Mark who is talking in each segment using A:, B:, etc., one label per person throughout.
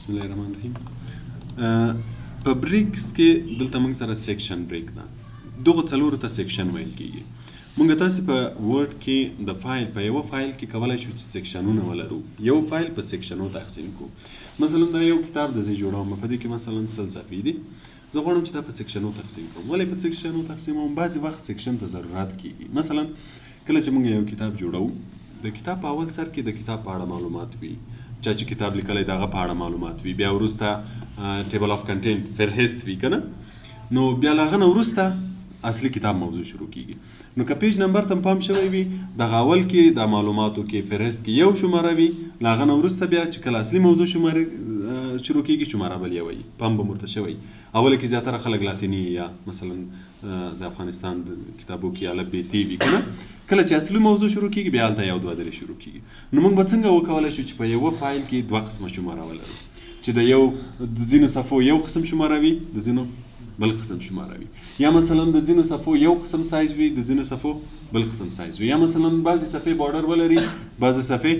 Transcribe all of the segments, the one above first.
A: بسم الله الرحمن الرحیم. په breaks کې دلته موږ سره section break ده، دغو څلورو ته section ویل کیږي. موږ تاسې په Word کې د فایل په یوه فایل کې کولای شو چې section ونه ولرو، یو فایل په section و تقسیم کو. مثلا دا یو کتاب د زه جوړوم، په دې کې مثلا 100 صفحې دي، زه غواړم چې دا په section و تقسیم کوم. ولې په section و تقسیموم؟ بعضې وخت section ته ضرورت کیږي. مثلا کله چې موږ یو کتاب جوړوو، د کتاب په اول سر کې د کتاب په اړه معلومات وي، چا چې کتاب لیکلی د هغه په اړه معلومات وي، بیا وروسته table of content فهرست وي که نه، نو بیا له هغه نه وروسته اصلي کتاب موضوع شروع کیږي. نو که page number ته پام شوی وي، دغه اول کې د معلوماتو کې فهرست کې یو شماره وي، له هغه نه وروسته بیا چې کله اصلي موضوع شماره شروع کیږي، شماره بل یوه وي. پام به ورته شوی. اوله کې زیاتره خلک لاتیني یا مثلا د افغانستان د کتابو کې الف ب ت وي که نه، کله چې اصلي موضوع شروع کیږي بیا هلته 1 2 3 شروع کیږي. نو موږ به څنګه وکولای شو چې په یوه فایل کې دوه قسمه شماره ولرو، چې د یو د ځینو صفحو یو قسم شماره وي، د ځینو بل قسم شماره وي، یا مثلا د ځینو صفحو یو قسم سایز وي، د ځینو صفحو بل قسم سایز وي، یا مثلا بعضې صفحې border ولري، بعضې صفحې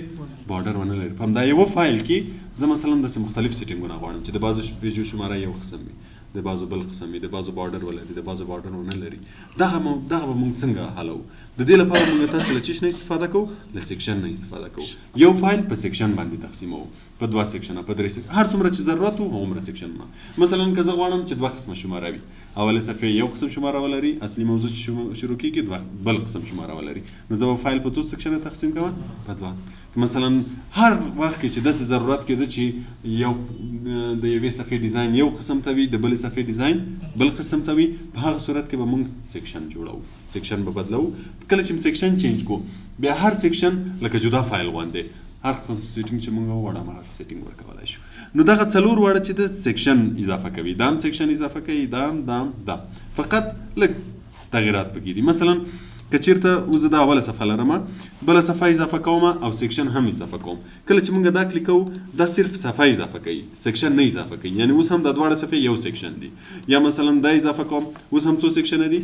A: border ونه لري. په همدا یوه فایل کې زه مثلا داسې مختلف setting ونه غواړم چې د بعضو page و شماره یو قسم وي، د بعضو بل قسم وي، د بعضو border ولري، د بعضو border ونه لري. دغه به موږ څنګه حلوو؟ د دې لپاره موږ تاسو له چیش نه استفاده کوو؟ له section نه استفاده کوو. یو فایل په section باندې تقسیموو، په دوه section ه، په درې section، هر څومره چې ضرورت وو هغومره section ونه. مثلا که زه غواړم چې دوه قسمه شماره وي، اوله صفحه یو قسم شماره ولري، اصلي موضوع چې شروع کیږي دوه بل قسم شماره ولري، نو زه به فایل په څو section ه تقسیم کوم؟ په دوه. مثلا هر وخت کې چې داسې ضرورت کېده چې یو د یوې صفحې design یو قسم ته وي، د بلې صفحې design بل قسم ته وي، په هغه صورت کې به موږ section جوړوو، section به بدلوو. کله چې section change کو، بیا هر section لکه جدا فایل غوندې، هر قسم setting چې موږ وغواړو هماغه setting ورکولای شو. نو دغه څلور واړه چې د section اضافه کوي، دا هم section اضافه کوي، دا هم، دا هم، دا فقط لږ تغیرات پکې دي. مثلا که چیرته اوس زه دا اوله صفحه لرم، بله صفحه اضافه کوم او section هم اضافه کوم، کله چې موږ دا کلیک کوو دا صرف صفحه اضافه کوي، section نه اضافه کوي، یعنی اوس هم دا دواړه صفحې یو section دي. یا مثلا دا اضافه کوم، اوس هم څو section دي؟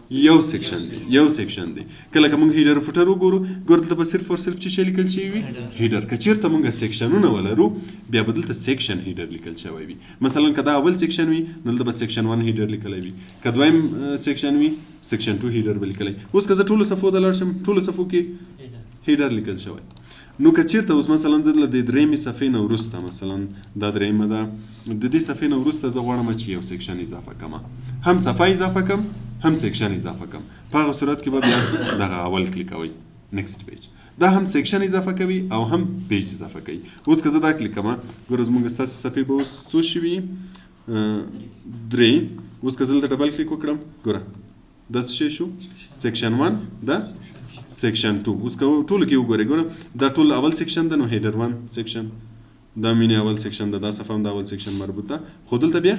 A: یو section دی، یو section دی. کله که موږ header footer وګورو، ګور دلته به صرف او صرف څه شی لیکل شوی وي؟ header. که چیرته موږ section ونه ولرو، بیا به دلته section header لیکل شوی وي. مثلا که دا اول section وي، نو دلته به section 1 header لیکلی وي، که دویم section وي، section 2 header به لیکلی. اوس که زه ټولو صفحو ته لاړ شم، ټولو صفحو کې header لیکل شوی. نو که چیرته اوس مثلا زه له دې درېیمې صفحې نه وروسته، مثلا دا درېیمه ده، د دې صفحې نه وروسته زه غواړم چې یو section اضافه کړم، هم صفحه اضافه کړم، هم section اضافه کړم، په هغه صورت کې به بیا دغه اول کلیک کوئ، next page، دا هم section اضافه کوي او هم page اضافه کوي. اوس که زه دا کلیک کوم، ګوره زموږ ستاسې صفحې به اوس څو شي وي؟ درې. اوس که زه دلته double click وکړم، ګوره دا څه شی شو؟ section 1 دا section 2. اوس که ټولو کې وګورئ، ګوره دا ټول اول section ده، نو header 1 section، دا مینې اول section ده، دا صفحه هم د اول section مربوط ده، خو دلته بیا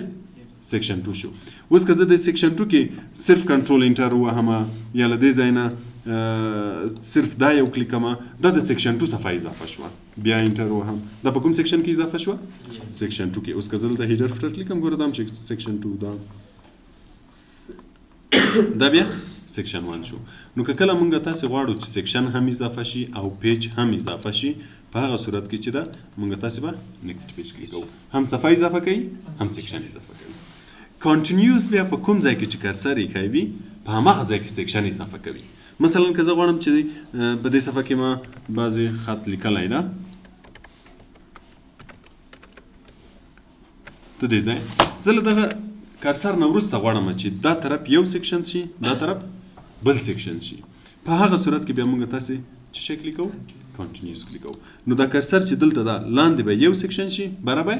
A: section 2 شو. اوس که زه د section 2 کې صرف control enter ووهم یا له دې ځای نه صرف دا یو کلیک کوم، دا د section 2 صفحه اضافه شوه، بیا enter ووهم، دا په کوم section کې اضافه شوه؟ section 2 کې. اوس که زه دلته header footer کلیک کوم، ګوره دا هم چې section 2 ده، دا بیا section 1 شو. نو که کله مونږ تاسې غواړو چې section هم اضافه شي او page هم اضافه شي، په هغه صورت کې چې ده مونږ تاسې به next page کلیک کوو، هم صفحه اضافه کوي هم section اضافه کوي. continuous بیا په کوم ځای کې چې cursor یې کوي په هماغه ځای کې section اضافه کوي. مثلا که زه غواړم چې په دې صفحه کې ما بعضې خط لیکلی ده، ته دې ځای زه له دغه cursor نه وروسته غواړم چې دا طرف یو section شي، دا طرف بل section شي، په هغه صورت کې بیا موږ تاسې څه شی کلیک کوو؟ continuous کلیک کوو. نو دا cursor چې دلته ده لاندې به یو section شي، بره به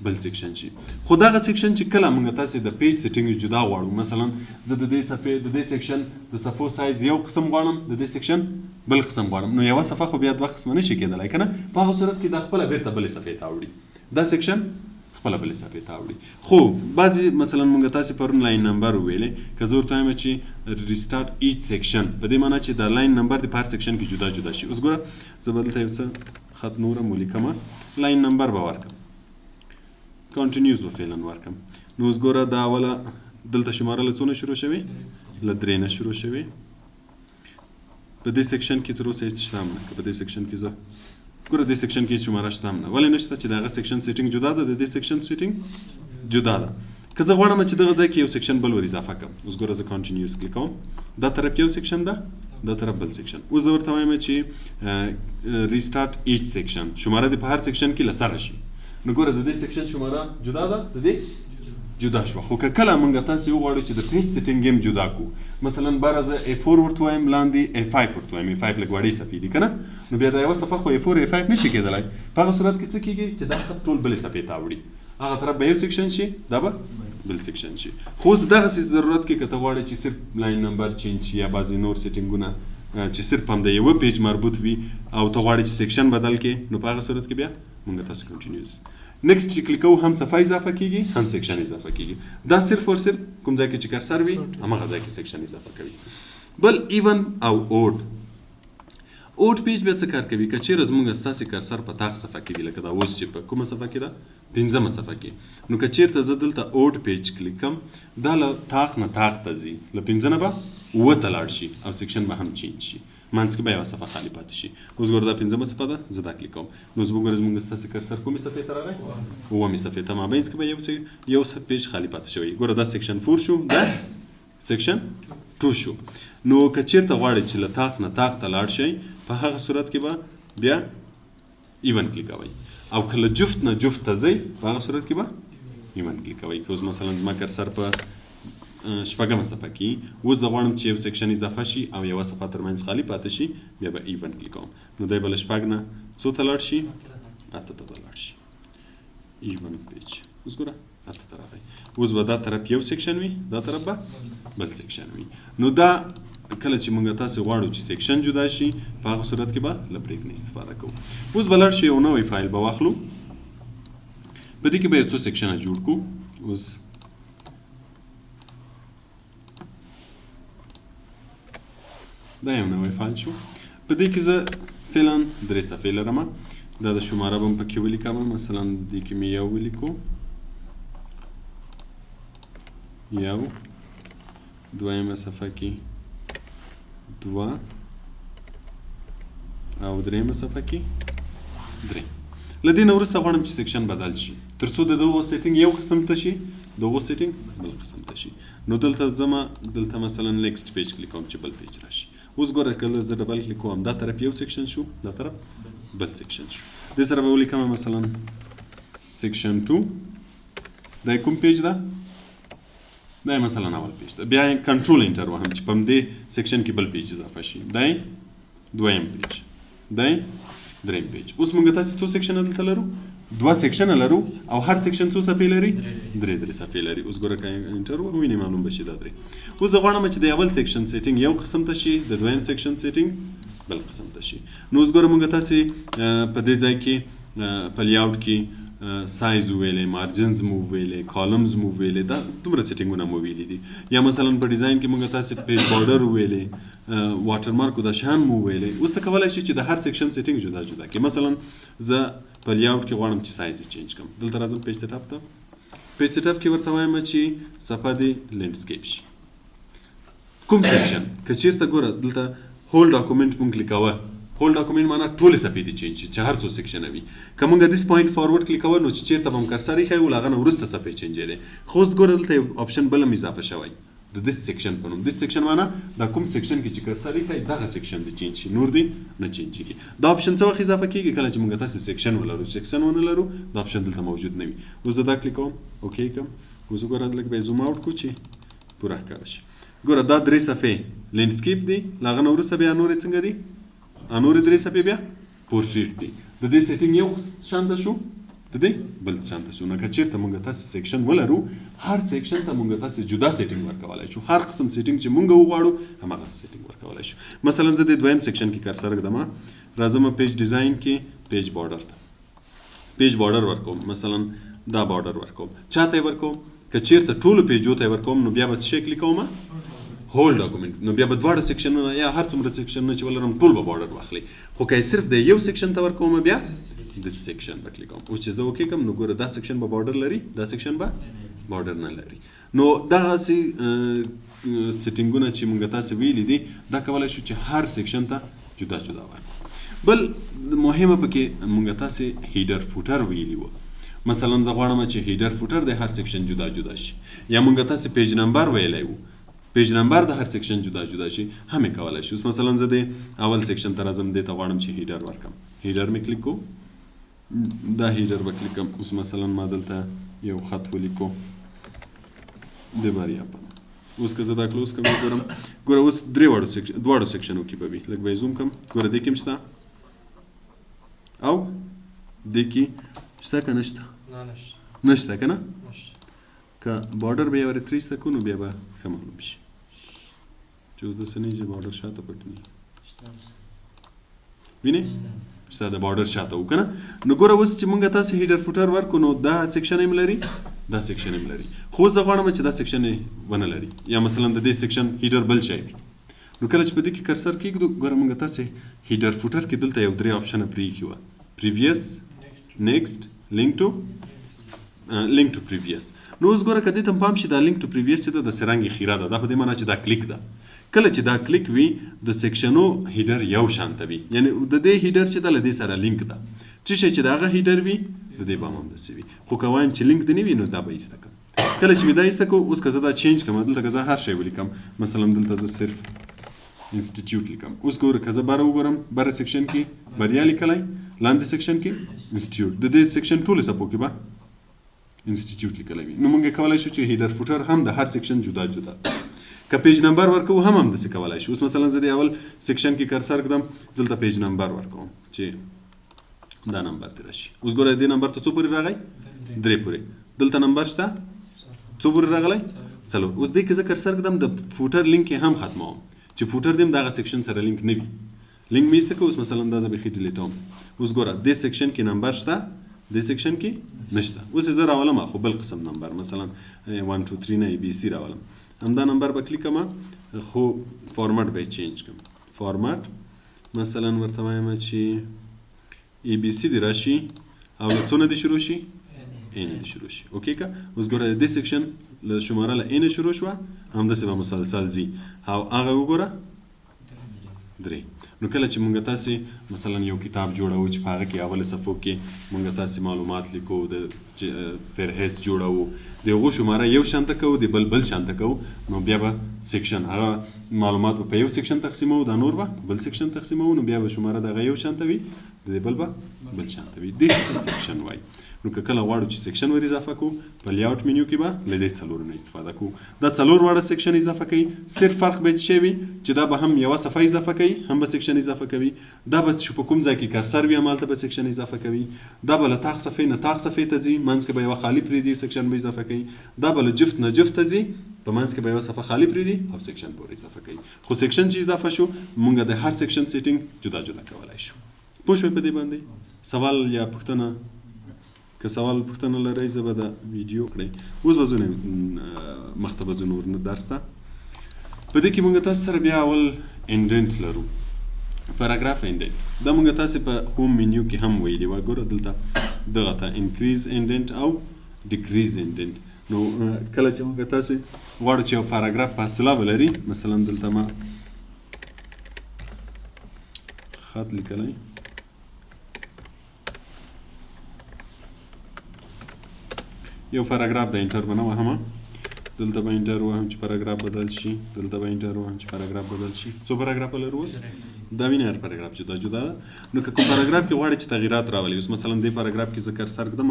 A: بل section شي. خو دغه section چې کله موږ تاسې د page setting جدا غواړو، مثلا زه د دې صفحې د دې section د صفحو سایز یو قسم غواړم، د دې section بل قسم غواړم، نو یوه صفحه خو بیا دوه قسمه نه شي کېدلی که نه، په هغه صورت کې دا خپله بېرته بلې صفحې ته اوړي، دا section خپله بلې صفحې ته اوړي. خو بعضې مثلا موږ تاسې پرون line number وویلې، که زه ورته وایم چې restart each section، په دې معنی چې دا line number دې په هر section کې جدا جدا شي. اوس ګوره زه به دلته یو څه خط نور هم ولیکم، line number به ورکړم، continuous به فعلا ورکړم. نو اوس ګوره دا اوله دلته شماره له څو نه شروع شوې؟ له درې نه شروع شوې. په دې section کې تر اوسه هېڅ شته هم نه، که په دې section کې زه ګوره دې section کې شماره شته هم نه. ولې نشته؟ چې د هغه section setting جدا ده، د دې section setting جدا ده. که زه غواړم چې دغه ځای کې یو section بل ور اضافه کړم، اوس ګوره زه continuous کلیک کوم، دا طرف یو section ده، دا طرف بل section. اوس زه ورته وایم چې restart each section، شماره دې په هر section کې له سره شي. نو ګوره د دې section شماره جدا ده، د دې جدا شوه. خو که کله مونږ تاسې وغواړو چې د page setting هم جدا کړو، مثلا باره زه A4 ورته وایم، لاندې A5 ورته وایم، A5 لږ وړې صفحې دي که نه، نو بیا دا یوه صفحه خو A4 A5 نشي کېدلی. په هغه صورت کې څه کېږي چې دا خط ټول بلې صفحې ته اوړي، هغه طرف به یو section شي، دا به بل section شي. خو اوس دغسې ضرورت کې که ته غواړې چې صرف line number change شي یا بعضې نور setting ونه چې صرف هم د یوه page مربوط وي او ته غواړې چې section بدل کړې، نو په هغه صورت کې بیا مونږ تاسو continuous next چې کلیک کوو، هم صفحه اضافه کیږي هم section اضافه کیږي. دا صرف او صرف کوم ځای کې چې cursor وي هماغه ځای کې section اضافه کوي. بل even او odd. odd page بیا څه کار کوي؟ که چیرې زموږ ستاسې cursor په طاق صفحه کې وي، لکه دا اوس چې په کومه صفحه کې ده، پنځمه صفحه کې، نو که چیرته زه دلته odd page کلیک کړم، دا له طاق نه طاق ته ځي، له پنځه نه به اووه ته لاړ شي او section به هم change شي، منځ کې به یوه صفحه خالي پاتې شي. اوس ګوره دا پنځمه صفحه ده، زه دا کلیک کوم، نو اوس وګوره زموږ ستاسې cursor کومې صفحې ته راغی؟ اوومې صفحې ته. مابینځ کې به یو page خالي پاتې شوی. ګوره دا section 4 شو، دا section 2 شو. نو که چیرته غواړئ چې له طاق نه طاق ته لاړ شئ، په هغه صورت کې به بیا even کلیک کوئ، او که له جفت نه جفت ته ځئ، په هغه صورت کې به even کلیک کوئ. که اوس مثلا زما cursor په شپږمه صفحه کې، اوس زه غواړم چې یو section اضافه شي او یوه صفحه ترمنځ خالي پاتې شي، بیا به even کلیک کوم. نو دی به له شپږ نه څو ته لاړ شي؟ اته ته به لاړ شي. even page اوس ګوره اته ته راغی. اوس به دا طرف یو section وي، دا طرف به بل section وي. نو دا کله چې موږ تاسې غواړو چې section جدا شي، په هغه صورت کې به له break نه استفاده کوو. اوس به لاړ شو یو نوی فایل به واخلو، په دې کې به یو څو section ه جوړ کړو. اوس دا یو نوی فایل شو، په دې کې زه فعلا درې صفحې لرم. دا د شماره به هم پکې ولیکم، مثلا دې کې مې یو ولیکو، یو، دویمه صفحه کې دوه، او درېیمه صفحه کې درې. له دې نه وروسته غواړم چې section بدل شي، تر څو د دغو setting یو قسم ته شي، دغو setting بل قسم ته شي. نو دلته ځم، دلته مثلا next page کلیک کوم چې بل page راشي. اوس ګوره کله زه double کلیک کوم، دا طرف یو section شو، دا طرف بل section شو. دې سره به ولیکم مثلا section 2، دا کوم page ده؟ دا یې مثلا اول page ده. بیا یې control enter وهم چې په همدې section کې بل page اضافه شي. دا یې دویم page، دا یې دریم page. اوس موږ تاسې څو section ه دلته لرو؟ دوه section ه لرو، او هر section څو صفحې لري؟ درې درې صفحې لري. اوس ګوره که enter ووهو، وینې معلوم به شي دا درې. اوس زه غواړم چې د اول section setting یو قسم ته شي، د دویم section setting بل قسم ته شي. نو اوس ګوره موږ تاسې په دې ځای کې په layout کې سایز وویلې، margins مو وویلې، columns مو وویلې، دا دومره setting ونه مو ویلي دي. یا مثلا په design کې موږ تاسې page border وویلې، watermark دا شیان مو وویلې. اوس ته کولی شې چې د هر section setting جدا جدا کړې. مثلا زه په layout کې غواړم چې سایز یې change کړم، دلته راځم page setup ته. page setup کې ورته وایم چې صفحه دې landscape شي. کوم section که چیرته ګوره دلته whole document مونږ کلیکوه، whole document معنا ټولې صفحې دې change شي چې هر څو section وي. که مونږ this point forward کلیکوه، نو چې چیرته به هم cursor ایښی و، له هغه نه وروسته صفحې change دی. خو اوس ګوره دلته یو option بل هم اضافه شوی د this section په نوم. this section معنا دا کوم section کې چې cursor ایښی دغه section دې change شي، نور دې نه change کېږي. دا option څه وخت اضافه کېږي؟ کله چې مونږ تاسې section ولرو. section ونه لرو دا option دلته موجود نه وي. اوس زه دا کلیک کوم، okay کوم. اوس وګوره لږ به یې zoom out کړو چې پوره ښکاره شي. ګوره دا درې صفحې landscape دي، له هغه نه وروسته بیا نورې څنګه دي؟ نورې درې صفحې بیا پورټریټ دي. د دې setting یو شان ته شو، د دې بل شان ته شو. نو که چیرته مونږ تاسې section ولرو، هر section ته مونږ تاسې جدا setting ورکولای شو. هر قسم setting چې مونږ وغواړو هماغه setting ورکولای شو. مثلا زه د دویم section کې cursor ږدم، راځم page design کې page border ته، page border ورکوم. مثلا دا border ورکوم، چاته یې ورکوم؟ که چیرته ټولو page و ته یې ورکوم، نو بیا به څه شی کلیک کوم؟ whole document. نو بیا به دواړه section ونه یا هر څومره section ونه چې ولرم ټول به border واخلي. خو که یې صرف د یو section ته ورکوم، بیا this section به کلیک کوم. اوس چې زه okay کوم، نو ګوره دا section به border لري، دا section به border نه لري. نو دغسې setting ونه چې مونږ تاسې ویلي دي، دا کولی شو چې هر section ته جدا جدا ورکړو. بل مهمه پکې مونږ تاسې header footer ویلي وو. مثلا زه غواړم چې header footer د هر section جدا جدا شي، یا مونږ تاسې page number ویلی وو، page number د هر section جدا جدا شي، هم یې کولی شو. اوس مثلا زه د اول section ته راځم، دې ته غواړم چې header ورکړم، header مې کلیک کو، دا header به کلیک کړم. اوس مثلا ما دلته یو خط ولیکو د بریا په نوم. اوس که زه دا close کړم وګورم، ګوره اوس درې واړو section، دواړو section ونو کې به وي. لږ به یې zoom کړم، ګوره دې کې هم شته او دې کې شته که نشته؟
B: نه، نشته.
A: نشته که نه؟
B: نشته.
A: که border به یې ورې ترې ایسته کړو نو بیا به ښه معلوم شي چې اوس داسې نه وي چې border شاته پټ نه وي. وینې؟ شته د border شاته و که نه؟ نو ګوره اوس چې مونږ تاسې header footer ورکړو نو دا section هم لري، دا section هم لري، خو اوس زه غواړم چې دا section یې ونه لري، یا مثلا د دې section header بل شی وي. نو کله چې په دې کې cursor کېږدو، ګوره مونږ تاسې header footer کې دلته یو درې option ه پرېښي وه، previous، next، link to previous. نو اوس ګوره که دې ته هم پام شي، دا link to previous چې ده داسې رنګ یې خیره ده، دا په دې معنا چې دا کلیک ده. کله چې دا کلیک وي د section و header یو شان ته وي، یعنې د دې header چې ده له دې سره لینک ده، څه شی چې د هغه header وي د دې به هم همداسې وي. خو که وایم چې لینک دې نه وي نو دا به ایسته کړم. کله چې مې دا ایسته کړو، اوس که زه دا change کړم، دلته که زه هر شی ولیکم، مثلا دلته زه صرف institute لیکم، اوس ګوره که زه بره وګورم، بره section کې بریا لیکلی، لاندې section کې institute، د دې section ټولو صفحو کې به institute لیکلی وي. نو موږ کولای شو چې header footer هم د هر section جدا جدا، که page number ورکوو هم همداسې کولای شو. اوس مثلا زه د اول section کې cursor ږدم، دلته page number ورکوم چې دا نمبر دې راشي. اوس ګوره دې نمبر ته څو پورې راغی؟ درې پورې. دلته نمبر شته څو پورې راغلی؟ څلور. اوس دې کې زه cursor ږدم، د footer link یې هم ختموم چې footer دې هم دغه section سره لینک نه وي. لینک مې ایسته کړ، اوس مثلا دا زه بیخي delete وم. اوس ګوره دې section کې نمبر شته، دې section کې نشته. اوس یې زه راولم خو بل قسم نمبر، مثلا 1 2 3 نه A B C راولم، همدا نمبر به کلیک کړم، خو فارمټ به یې change کړم. فارمټ مثلا ورته وایم چې A B C دې راشي او له څو نه دې شروع شي؟ A نه دې شروع شي. okay که اوس ګوره دې section له شماره له A نه شروع شوه، همداسې به مسلسل ځي او هغه وګوره درې. نو کله چې مونږ تاسې مثلا یو کتاب جوړوو چې په هغه کې اول صفحو کې مونږ تاسې معلومات لیکو، د فهرست جوړوو، د هغو شماره یو شان ته کوو، د بل بل شان ته کوو، نو بیا به section هغه معلومات به په یو section تقسیموو، دا نور به په بل section تقسیموو، نو بیا به شماره دغه یو شان ته وي، د بل به بل شان ته وي. دې ته section وایي. نو که کله غواړو چې section ور اضافه کړو، په layout menu کې به له دې څلورو نه استفاده کوو. دا څلور واړه section اضافه کوي، صرف فرق به څه شی وي چې دا به هم یوه صفحه اضافه کوي، هم به section اضافه کوي، دا به چې په کوم ځای کې cursor وي هم هلته به section اضافه کوي، دا به له تاق صفحې نه تاق صفحې ته ځي، منځ کې به یوه خالي پرېږدي section به اضافه کوي، دا به له جفت نه جفت ته ځي، په منځ کې به یوه صفحه خالي پرېږدي او section به ور اضافه کوي. خو section چې اضافه شو، مونږ د هر section setting جدا جدا کولای شو. پوه شوئ په دې باندې؟ سوال یا پوښتنه؟ که سوال پوښتنه لرئ زه به دا ویډیو کړئ. اوس به ځو مخته به ځو نور نه درس ته. په دې کې مونږ تاسو سره بیا اول indent لرو، paragraph indent. دا مونږ تاسو په home menu کې هم ویلي وه. ګوره دلته دغه ته increase indent او decrease indent. نو کله چې مونږ تاسو غواړو چې یو پاراګراف فاصله ولري، مثلا دلته ما خط لیکلی، یو پاراګراف د enter به نه وهم، دلته به enter وهم چې پاراګراف بدل شي، دلته به enter وهم چې پاراګراف بدل شي. څو پاراګراف لرو اوس؟ دا وینئ هر پاراګراف جدا جدا ده. نو که کوم پاراګراف کې غواړئ چې تغییرات راولئ، اوس مثلا دې پاراګراف کې زه cursor ږدم،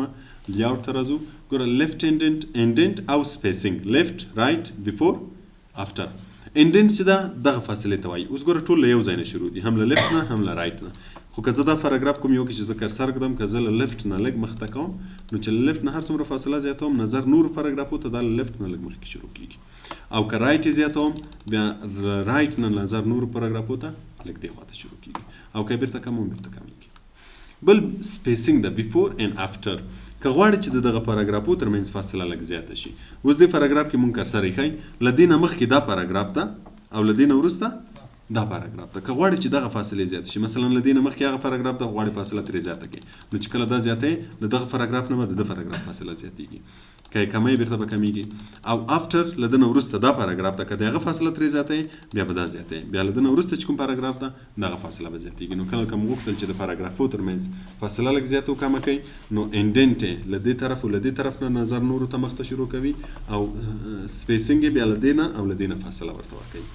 A: layout ته راځو، ګوره left indent، indent او spacing، left right before after. indent چې ده دغه فاصلې ته وایي. اوس ګوره ټول له یو ځای نه شروع دي، هم له left نه هم له right نه. خو که زه دا پاراګراف کوم یو کې چې زه cursor ږدم، که زه له left نه لږ مخته کوم، نو چې له left نه هر څومره فاصله زیاتوم، نظر نورو پاراګرافو ته دا له left نه لږ مخکې شروع کیږي، او که right یې زیاتوم، بیا right نه نظر نورو پاراګرافو ته لږ دې خواته شروع کیږي، او که بیرته کموم بیرته کمیږي. بل spacing ده، before and after. که غواړئ چې د دغه پاراګرافو ترمنځ فاصله لږ زیاته شي، اوس دې پاراګراف کې مونږ cursor ایښی، له دې نه مخکې دا پاراګراف ده او له دې نه وروسته دا پاراګراف ده. که غواړئ چې دغه فاصلې زیاته شي، مثلا له دې نه مخکې هغه پاراګراف ده، غواړئ فاصله ترې زیاته کړئ، نو چې کله دا زیاته یې، له دغه پاراګراف نه به د ده پاراګراف فاصله زیاتېږي. که یې کموي بیرته به کمیږي. او after له ده نه وروسته دا پاراګراف ده، که د هغه فاصله ترې زیاته بیا به دا زیاته، بیا له ده نه وروسته چې کوم پاراګراف ده دغه فاصله به زیاتېږي. نو کله که مو غوښتل چې د پاراګرافو ترمنځ فاصله لږ زیاته او کمه کړئ، نو indent یې له دې طرف او له دې طرف نه نظر نورو ته مخته شروع کوي، او spacing یې بیا له دې نه او له دې نه فاصله ورته ورکوي.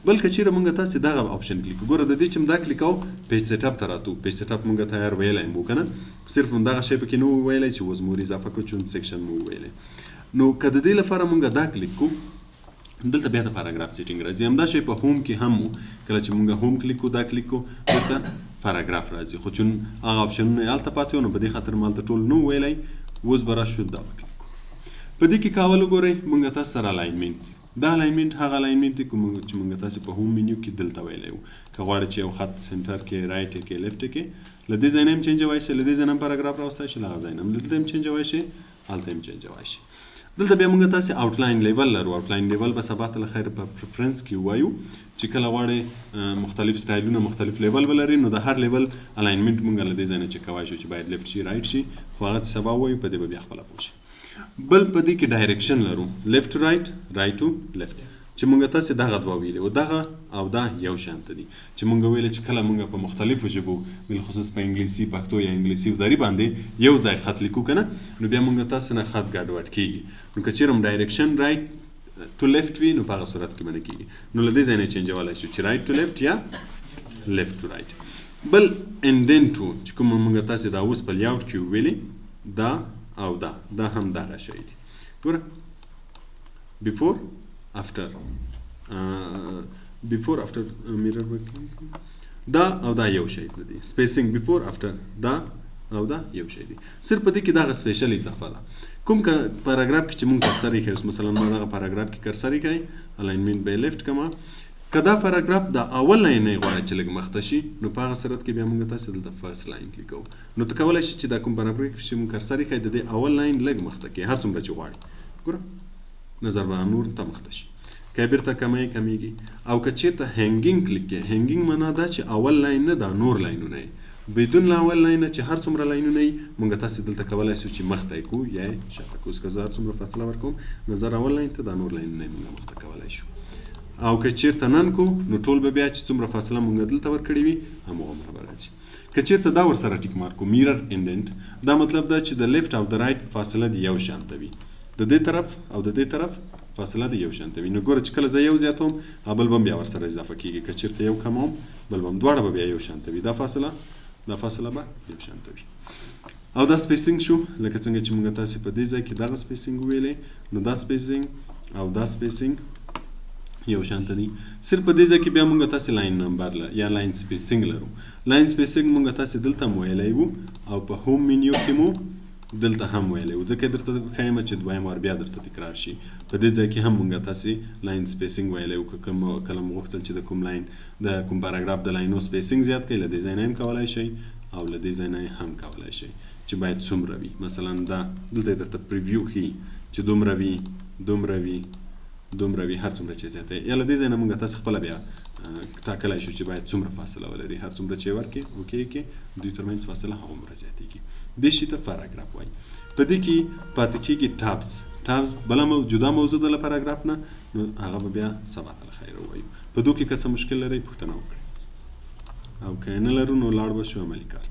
A: بل که چیرې مونږ تاسې دغه option کلیک کړو، ګوره د دې چې دا کلیک کوو page setup ته راتو. page setup مونږ تیار ویلی مو که نه، صرف همدغه شی پکې نه وو ویلی چې اوس مور اضافه کړو چون section مو وویلی. نو که د دې لپاره مونږ دا کلیک کړو، دلته بیا د پاراګراف setting راځي. همدا شی په home کې هم وو، کله چې مونږ home کلیک کړو، دا کلیک کړو، دلته پاراګراف راځي. خو چون هغه option ونه یې هلته پاتې وو، نو په دې خاطر ما هلته ټول نه وو ویلی. اوس به راشو دا به کلیک کړو. په دې کې که اول وګورئ مونږ تاسو سره alignment دی. دا alignment هغه alignment دی کوم چې مونږ تاسو په home menu کې دلته ویلی وو. که غواړئ چې یو خط center کې، right کې، left کې، له دې ځای نه هم change وای شي، له دې ځای نه هم پاراګراف راوستی شي، له هغه ځای نه هم دلته هم change وای شي، هلته هم change وای شي. دلته بیا مونږ تاسې outline label لرو. outline label به سبا ته له خیره په preference کې ووایو چې کله غواړئ مختلف سټایلونه مختلف label ولري، نو د هر label alignment مونږ له دې ځای نه چک کوای شو چې باید left شي right شي، خو هغه چې سبا ووایو په دې به بیا خپله پوه شي. بل په دې کې direction لرو، left to right، right to left، چې مونږ تاسې دغه دوه ویلي وو، دغه او دا یو شان ته دي. چې مونږ ویلي چې کله مونږ په مختلفو ژبو بالخصوص په انګلیسي، پښتو یا انګلیسي او دري باندې یو ځای خط لیکو که نه، نو بیا مونږ تاسې نه خط ګډوډ کېږي. نو که چېرې هم direction right to left وي، نو په هغه صورت کې به نه کېږي. نو له دې ځای نه change ولی شو چې right to left یا left to right. بل indent وو چې کوم مونږ تاسې دا اوس په layout کې وویلي، دا او دا، دا هم دغه شی دی. ګوره before after، before after mirror دا او دا یو شی دی. spacing before after دا او دا یو شی دی. صرف په دې کې دغه special اضافه ده. کوم پاراګراف کې چې مونږ cursor ایښی اوس مثلا ما دغه پاراګراف کې cursor ایښی، alignment به یې left کړم. که دا پاراګراف د اول line نه غواړی چې لږ مخته شي، نو په هغه صورت کې بیا مونږ تاسې دلته first line کلیک کوو. نو ته کولی شې چې دا کوم پاراګراف کې چې مونږ cursor ایښی د دې اول line لږ مخته کړي، هر څومره چې غواړي. ګوره نظر به نور ته مخته شي. که بیرته کمی کمیږي. او که چیرته hanging کلیک کړې، hanging معنا دا چې اول line نه دا نور line ونه یې، بدون له اول line نه چې هر څومره line ونه یي، مونږ تاسې دلته کولی شو چې مخته یې کړو یا یې شاته کړو. اوس که زه هر څومره فاصله ورکوم نظر اول line ته، دا نور line ونه یې مونږ مخته کولی شو. او که چیرته none کو، نو ټول به بیا چې څومره فاصله مونږ دلته ورکړې وي همغومره به راځي. که چیرته دا ورسره tick mark کو، mirror indent، دا مطلب دا چې د left او د right فاصله دې یو شان ته وي، د دې طرف او د دې طرف فاصله دې یو شان ته وي. نو ګوره چې کله زه یو زیاتوم بل به هم بیا ورسره اضافه کېږي، که چیرته یو کموم بل به هم، دواړه به بیا یو شان ته وي. دا فاصله دا فاصله به یو شان ته وي. او دا spacing شو، لکه څنګه چې مونږ تاسې په دې ځای کې دغه spacing وویلې، نو دا spacing او دا spacing یو شان ته دي. صرف په دې ځای کې بیا مونږ تاسې line number یا line spacing لرو. line spacing مونږ تاسې دلته هم ویلی وو او په home menu کې مو دلته هم ویلی وو، ځکه درته ښایم چې دویم وار بیا درته تکرار شي. په دې ځای کې هم مونږ تاسې line spacing ویلی وو. که کله مو غوښتل چې د کوم line د کوم پاراګراف د line و spacing زیات کړئ، له دې ځای نه هم کولی شئ او له دې ځای نه هم کولی شئ چې باید څومره وي. مثلا دا دلته درته preview ښیي چې دومره وي، دومره وي، دومره وي، هر څومره چې زیاته یا له دې ځای نه مونږ تاسې خپله بیا ټاکلی شو چې باید څومره فاصله ولري. هر څومره چې ورکړې okay کې دوی ترمنځ فاصله هغومره زیاتېږي. دې شي ته پاراګراف وایي. په دې کې پاتې کېږي tabs. tabs بله جدا موضوع ده له پاراګراف نه، نو هغه به بیا سبا ته له خیره ووایو. په دو کې که څه مشکل لرئ پوښتنه وکړئ، او که یې نه لرو نو لاړ به شو عملي کار ته.